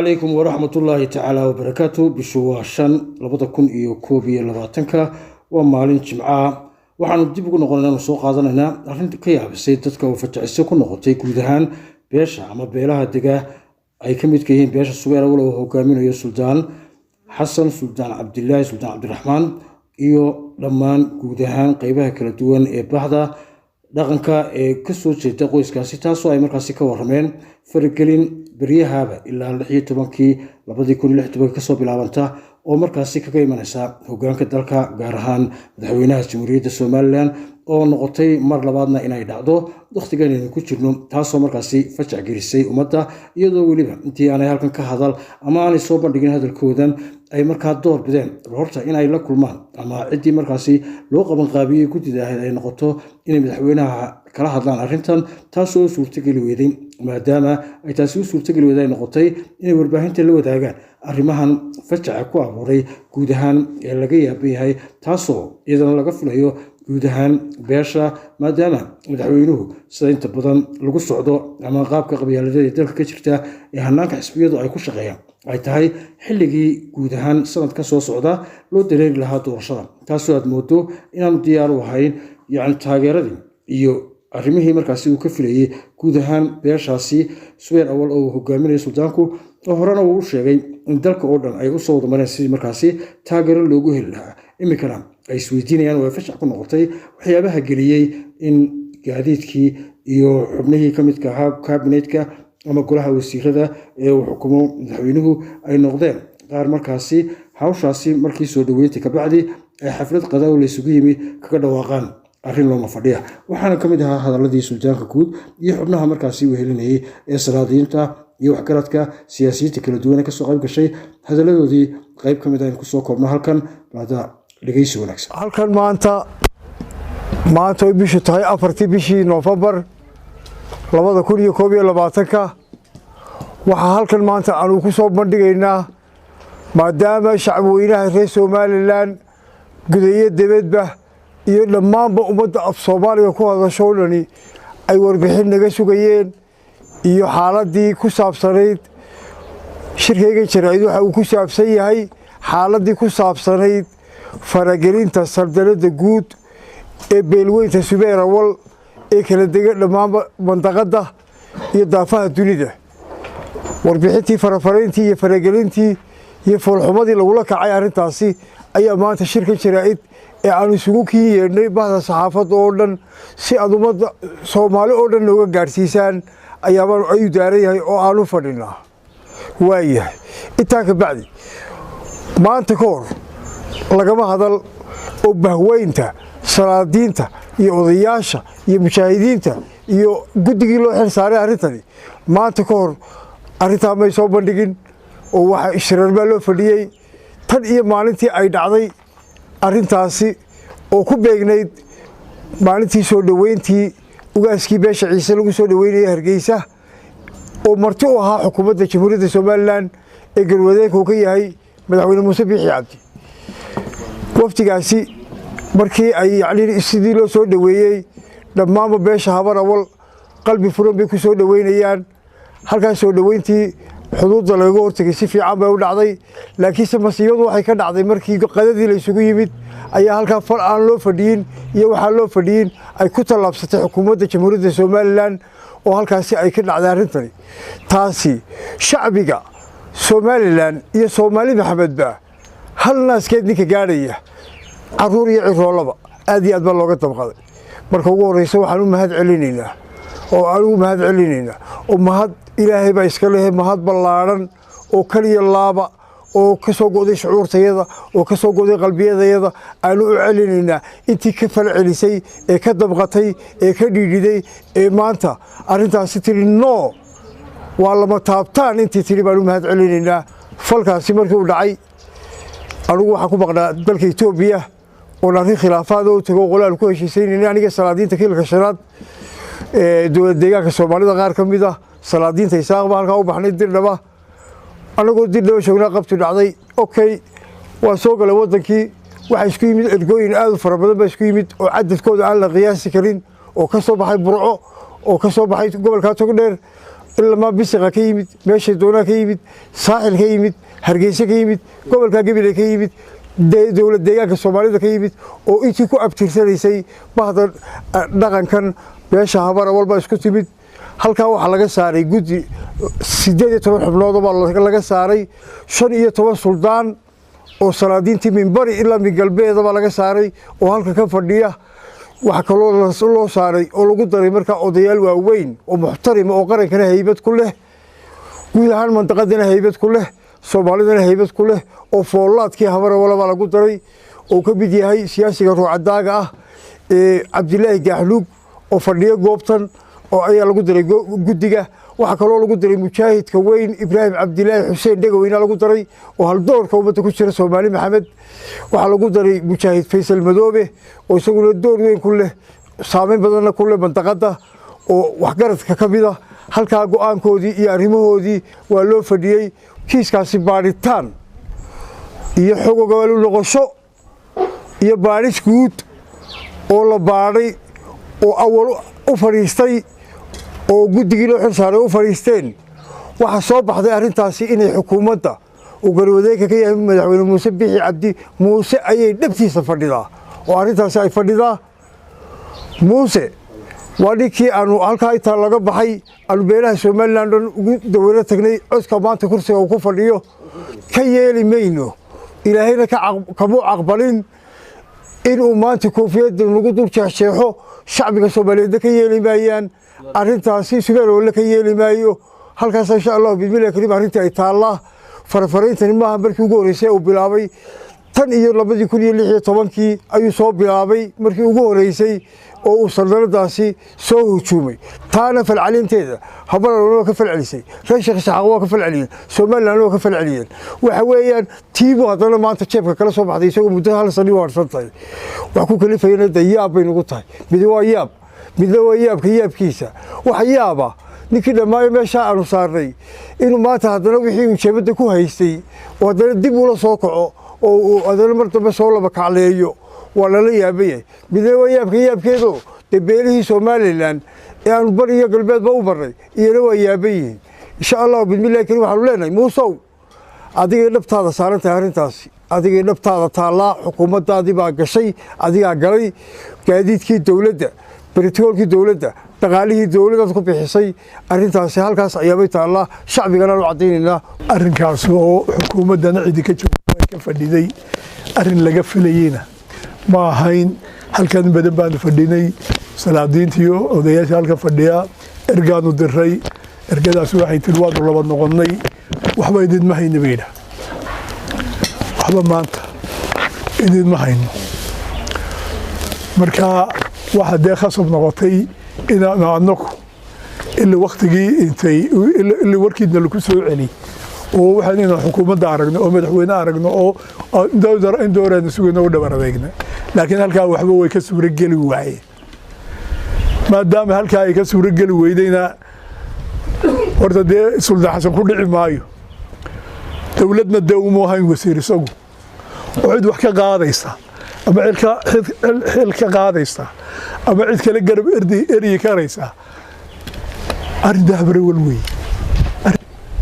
Calaykum waraxmatullaahi tacaala wabarakaatu. Bishu waa 5, 2021-ka, waa maalin Jimcaha. Waxaanu dib ugu noqonayna, anu soo qaadanaynaa arrin ka yaabisay dadka oo fajiciso ku noqotay guud ahaan beesha ama beelaha dega ay ka midka yihiin beesha Subeer Awal, oo hogaaminayo Suldaan Xasan, Suldaan Cabdilaahi, Suldaan Cabdiraxmaan iyo dhammaan guud ahaan qeybaha kala duwan ee bahda dhaqanka ee kasoo jeeda qoyskaasi, taasoo ay markaasi ka warameen faragelin beryahaba ilaa 16-kii 2016-kii kasoo bilaabanta, oo markaasi kaga imaneysa hogaanka dalka, gaar ahaan madaxweynaha Jamhuuriyadda Somaliland, oo noqotay mar labaadna inay dhacdo wakhtigan aynu ku jirno, taasoo markaasi fajac gelisay ummadda, iyadoo weliba intii aanay halkan ka hadal ama aanay soo bandhigin hadalkoodan ay markaa door bideen horta in ay la kulmaan ama ciddii markaasi loo qabanqaabiyey guddida ahayd ay noqoto inay madaxweynaha kala hadlaan arrintan, taasoo suurtogeli weyday. Maadaama ay taasi u suurtogeli weyday, ay noqotay inay warbaahinta la wadaagaan arrimahan fajaca ku abuuray guud ahaan ee laga yaaban yahay, taasoo iyadana laga filayo guud ahaan beesha, maadaama madaxweynuhu sida inta badan lagu socdo ama qaabka qabyaaladeed ee dalka ka jirta ee hanaanka xisbiyadu ay ku shaqeeyaan ay tahay xilligii guud ahaan sanadka soo socda loo dareeri lahaa doorashada, taasoo aad moodo inaanu diyaar u ahayn, yacni taageeradii iyo arrimihii markaasi uu ka filayey guud ahaan beeshaasi Subeer Awal oo uu hogaaminayo suldaanku, oo horena uu u sheegay in dalka oo dhan ay usoo wada mareen sidii markaasi taageero loogu heli lahaa. Iminkana ay isweydiinayaan oo ay fashac ku noqotay waxyaabaha geliyey in gaadiidkii iyo xubnihii ka midka ahaa kabinetka ama golaha wasiirada ee uu xukumo madaxweynuhu ay noqdeen qaar markaasi hawshaasi markii soo dhaweynta kabacdi ay xaflad qadaawo laysugu yimi kaga dhawaaqaan arrin looma fadhiya. Waxaana ka mid ahaa hadaladii suldaanka guud iyo xubnaha markaasi uu helinayay ee salaadiinta iyo waxgaradka siyaasiyiinta kala duwan ee kasoo qayb gashay hadaladoodii qayb ka mid aynu kusoo koobno halkan baada. Dhegeysi wanaagsan. Halkan maanta ay bishu tahay 4-tii bishii Noofembar 2021-ka, waxaa halkan maanta aanu ku soo bandhigaynaa, maadaama shacabweynaha reer Somaliland gudayo debedba iyo dhammaanba ummadda af Soomaaliga ku hadasho o dhani ay warbixin naga sugayeen iyo xaaladdii ku saabsanayd shirkaygan jaraa'id, waxa uu ku saabsan yahay xaaladdii ku saabsanayd faragelinta saldanadda guud ee beelweynta Subeer Awal ee kala dega dhammaanba mandaqadda iyo daafaha dunida. Warbixintii farafarayntii iyo faragelintii iyo foolxumadii lagula kacay arrintaasi ayaa maanta shirka jaraa'id ee aanu isugu kiin yeedhnay bahda saxaafadda oo dhan si aad ummadda Soomaali oo dhan nooga gaadhsiisaan ayaabaan ayuu daaran yahay oo aanu fadhinaa. Waayahay, intaa ka bacdi, maanta ka hor lagama hadal oo bahweynta salaadiinta iyo odayaasha iyo mujaahidiinta iyo guddigii loo xil saaray arrintani maanta ka hor arrintaa may soo bandhigin, oo waxa shirar baa loo fadhiyey tan iyo maalintii ay dhacday arrintaasi, oo ku beegnayd maalintii soo dhoweyntii ugaaskii beesha Ciise lagu soo dhoweynayay Hargeysa, oo marti u ahaa xukuumadda Jamhuuriyadda Somaliland ee galwadeenka uu ka yahay Madaxweyne Muuse Biixi Cabdi. Wafdigaasi markii ay yacni sidii loo soo dhoweeyey, dhammaanba beesha Habar Awal qalbi furan bay ku soo dhoweynayaan. Halkaas soo dhoweyntii xuduudda lagaga hortegay si fiican bay u dhacday, laakiinse masiibadu waxay ka dhacday markii qadadii la isugu yimid ayaa halkaa fal aan loo fadhiyin iyo waxaan loo fadhiyin ay ku tallaabsatay xukuumadda Jamhuuriyadda Somaliland, oo halkaasi ay ka dhacday arrintani. Taasi shacbiga Somaliland iyo Soomaali Maxamedba hal naaskeed ninka gaadhaya, caruur iyo ciroolaba, aad iyo aad baa looga dabqaday. Marka ugu horreysa waxaan u mahad celinaynaa oo aan ugu mahad celinaynaa oo mahad Ilaahay baa iska lehe, mahad ballaadhan oo kaliya laaba oo ka soo go'day shucuurtayada oo ka soo go'day qalbiyadayada aanu u celinaynaa intii ka fal celisay ee ka dabqatay ee ka dhiidhiday ee maanta arrintaasi tiri "No, waa lama taabtaan" intii tiri baan u mahad celinaynaa. Falkaasi markii uu dhacay, anigu waxaan ku maqnaa dalka Etoobiya oon arrin khilaafaad oo tago qolaal ku heshiisaynayna, aniga salaadiinta Kiilka Shanaad ee dowlad deegaanka Soomaalida, qaar ka mid ah salaadiinta Isaaq baa halkaa u baxnay Dirdhaba. Anagoo Dirdhaba joognaa qabti dhacday. Okay, waan soo galay waddankii. Waxaa isku yimid ergooyin aad u fara badan baa isku yimid oo cadadkooda aan la qiyaasi karin, oo ka soo baxay Burco, oo ka soo baxay gobolka Togdheer. Ilamaa Bisiqa ka yimid, meeshay doonaa ka yimid, Saaxil ka yimid, Hargeysa ka yimid, gobolka Gabiley ka yimid, dowlad deegaanka Soomaalida ka yimid, oo intii ku abtirsanaysay bahda dhaqankan beesha Habar Awal baa isku timid. Halkaa waxaa laga saaray guddi 18 xubnood baa laga saaray. 15 suldaan oo salaadiintii minbari ilaa min galbeeda baa laga saaray oo halka ka fadhiya. Waxaa kaloo loo saaray oo lagu daray markaa odayaal waaweyn oo muxtarima oo qarankana haybad ku leh, guud ahaan mandaqadana haybad ku leh, Soomaalidana haybad ku leh, oo foolaadkii Habar Awal baa lagu daray, oo ka mid yahay siyaasiga ruucadaaga ah ee Cabdilaahi Gaaxluug oo fadhiyo goobtan oo ayaa lagu daray guddiga. Waxaa kaloo lagu daray mujaahidka weyn Ibraahim Cabdilaahi Xuseen Dhegaweyna lagu daray, oo haldoorka ummadda ku jira Soomaali Maxamed. Waxaa lagu daray mujaahid Faysal Madoobe, oo isaguna door weyn ku leh, saameyn badanna ku leh mandaqadda, oo waxgaradka ka mid ah. Halkaa go-aankoodii iyo arrimahoodii waa loo fadhiyey. Kiiskaasi baadhitaan iyo xogogaalu noqosho iyo baadhis guud oo la baadhay oo awal u fadhiistay oo guddigii loo xil saaray u fadhiisteen, waxaa soo baxday arrintaasi inay xukuumadda uu garwadeenka ka yahay madaxweyne Muuse Bixi Cabdi Muuse ayay dhabtiisa fadhidaa oo arrintaasi ay fadhidaa. Muuse waa ninkii aanu halkaa intaa laga baxay aanu beelaha Somaliland dhan ugu daweyno tagnay. Codka maanta kursiga uu ku fadhiyo ka yeeli mayno. Ilaahayna kamuu aqbalin inuu maanta koofiyadda nagu dul jeexjeexo. Shacbiga Soomaaliyeedna ka yeeli maayaan arrintaasi, Subeer ka yeeli maayo. Halkaas insha Allahu bismillahi kariim arrintii ay taallaa. Farfarayntani maaha markii ugu horreysay uu bilaabay. Tan iyo 2016-kii ayuu soo bilaabay markii ugu horreysay oo uu saldanadaasi soo hujuumay. Taana falcelinteeda Habar waa ka falcelisay, reer Sheekh Isxaaq waa ka falceliyeen, Somaliland waa ka falceliyeen. Waxa weeyaan tiibu haddana maanta jeebka kala soo baxday isagoo muddo hal sani u harsan tahay. Wax ku kalifayana dee yaab bay nagu tahay. Mid waa yaab, midna waa yaabka yaabkiisa. Waxa yaaba ninkii dhammaayo meeshaa aanu saarnay inuu maanta haddana wixii uu jeebadda ku haystay oo haddana dib ula soo kaco oo uu haddana mar dambe soo laba kacleeyo, waa lala yaabayahay. Midna waa yaabka yaabkeedo dee beelihii Somaliland ee aanu bari iyo galbeedba u marnay iyana waa yaaban yihiin. Insha Allahu bismillahi karim waxaanu leenahay, Muusow, adigay dhabtaada saaran tahay arrintaasi, adigay dhabtaada taallaa. Xukuumaddaadii baa gashay, adigaa galay. Gaadiidkii dowladda, baritoolkii dowladda, dhaqaalihii dowladdaad ku bixisay. Arrintaasi halkaas ayaabay taallaa, shacbigana u caddaynaynaa. Arrinkaas oo xukuumaddana cidi ka joogto ay ka fadhiday, arrin laga filayeyna ma ahayn. Halkan in badan baanu fadhinay, salaadiintiyo odayaasha halka fadhiya. Ergaanu diray, ergadaas waxay tiri waanu laba noqonnay, waxba idinma hayno bay yidhaah, waxba maanta idinma hayno. Marka waxa dee khasab noqotay inaanu annagu ila waktigii intay ila warkiidna lagu soo celi oo waxaan inaan xukuumadda aragno oo madaxweyne aragno oo in dooraanu sugayno u dhabar adeegna, laakiin halkaa waxba way ka suurogeli waayeen. Maadaama halkaa ay ka suurogeli weydayna, horta dee Suldaan Xasan ku dhici maayo. Dowladna dee uma ahayn wasiir isagu oo cid wax ka qaadaysa ama xil ka qaadaysa ama cid kale garab eryi karaysa. Arrinta Habar Awal weeye.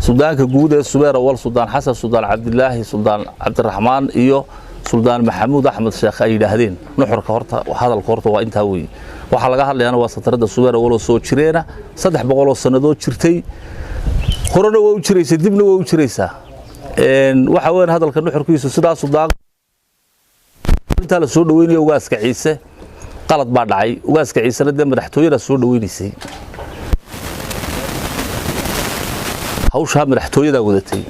Suldaanka guud ee Subeer Awal, Suldaan Xasan, Suldaan Cabdilaahi, Suldaan Cabdiraxmaan iyo Suldaan Maxamuud Axmed Sheekh ay yidhaahdeen. Nuxurka horta hadalka horta waa intaa weeye. Waxaa laga hadlayaana waa satarada Subeer Awal oo soo jireena, 300 oo sannadood jirtay. Horena waa u jiraysay, dibna waa u jiraysaa. Waxa weeyaan hadalka nuxurkiisu sidaa suldaan intaa la soo dhaweynaya ugaaska Ciise, qalad baa dhacay. Ugaaska Ciisena dee madaxtooyada soo dhaweynaysay, hawshaa madaxtooyadaa wadatay.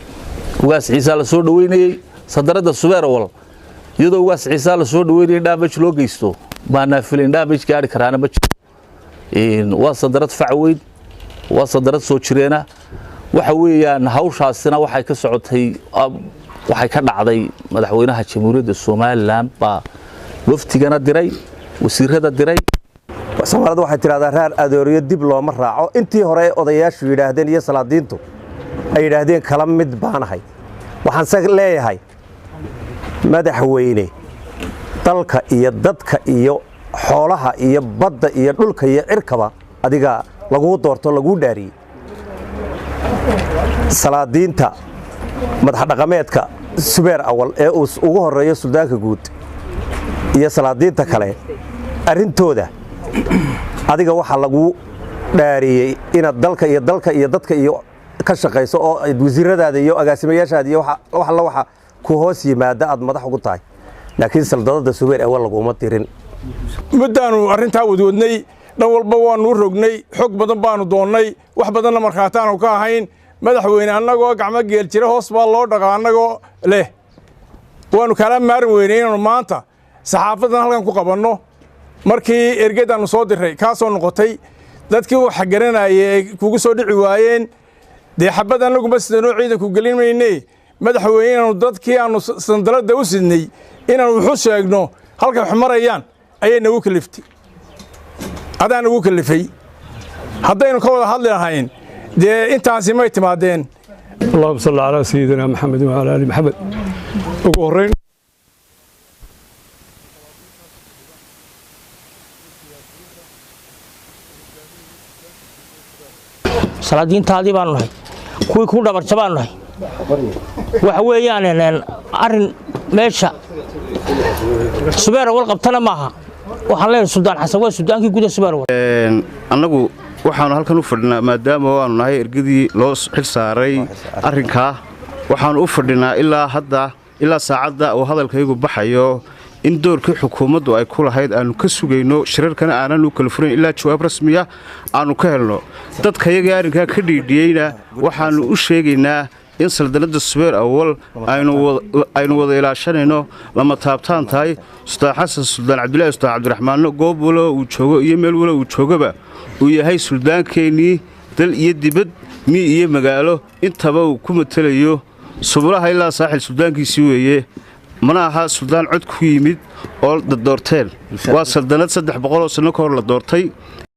Ugaas Ciisaa la soo dhaweynayey sadarada Subeer Awal, iyadoo ugaas Ciisaa la soo dhaweynayay damage loo geysto maanaa filayn. Damage gaari karaana ma jiro. Waa sadarad fac weyn, waa sadarad soo jireena. Waxa weeyaan hawshaasina waxay ka socotay, waxay ka dhacday madaxweynaha Jamhuuriyadda Somaliland baa waftigana diray, wasiirada diray. Soomaalida waxay tidhahdaa raar adooriyo dib looma raaco. Intii hore odayaashu yidhaahdeen iyo salaadiintu ay yidhaahdeen kala mid baanahay. Waxaan se leeyahay, madaxweyne, dalka iyo dadka iyo xoolaha iyo badda iyo dhulka iyo cirkaba adiga laguu doorto, laguu dhaariyey. Salaadiinta madaxdhaqameedka Subeer Awal ee uu ugu horeeyo suldaanka guud iyo salaadiinta kale, arrintooda adiga waxaa lagu dhaariyey inaad dalka iyo dalka iyo dadka iyo ka shaqayso oo wasiiradaada iyo agaasimayaashaada iyo wax alla waxa ku hoos yimaada aad madax ugu tahay, laakiin saldadada Subeer Awal laguma dirin. Muddaannu arrintaa wadwadnay, dhan walba waannu rognay, xog badan baanu doonnay, wax badanna markhaataanu ka ahayn. Madaxweyne, annagoo gacmo geel jira hoos baa loo dhaqa annagoo leh, waannu kala maarin weynay inaannu maanta saxaafadan halkan ku qabanno. Markii ergedaannu soo dirray kaa soo noqotay, dadkii waxa garanayay ay kugu soo dhici waayeen, dee xabad annaguma sidanoo ciidanku gelin mayne. Madaxweyne, inaannu dadkii aannu sandaladda u sidnay inaannu wuxu sheegno halkay wax marayaan ayay nagu kaliftay, adaa nagu kalifay. Haddaynu ka wada hadli lahayn, dee intaasi may timaadeen. اللهم صل على سيدنا محمد وعلى ال محمد. Ugu horeyn, Salaadiintaadii baanu nahay, kuwii ku dhabarja baanu nahay. Waxa weeyaan arrin meesha Subeer Awal qabtana maaha. Waxaan leeyahay, Suldaan Xasan waa suldaankii guda Subeer Awal. Annagu waxaanu halkan u fadhinaa, maadaama waanu nahay ergadii loo xil saaray arrinkaa, waxaanu u fadhinaa ilaa hadda, ilaa saacadda uu hadalkaygu baxayo, in doorkii xukuumaddu ay ku lahayd aanu ka sugayno. Shirarkana aanan u kala furayn ilaa jawaab rasmiya aanu ka helno. Dadkayagii arrinkaa ka dhiidhiyeyna waxaannu u sheegaynaa in saldanadda Subeer Awal aynu wada ilaashanayno, lama taabtaan tahay. Suldaan Xasan, Suldaan Cabdulahi, Suldaan Cabdiraxmaanno goob walo uu joogo iyo meel walo uu joogaba uu yahay suldaankeenii, dal iyo dibad, mi iyo magaalo intaba uu ku matelayo. Subulaha ilaa Saaxil suldaankiisii weeye. Mana aha suldaan cod ku yimid oo doorteen, waa saldanad 300 oo sanno ka hor la doortay.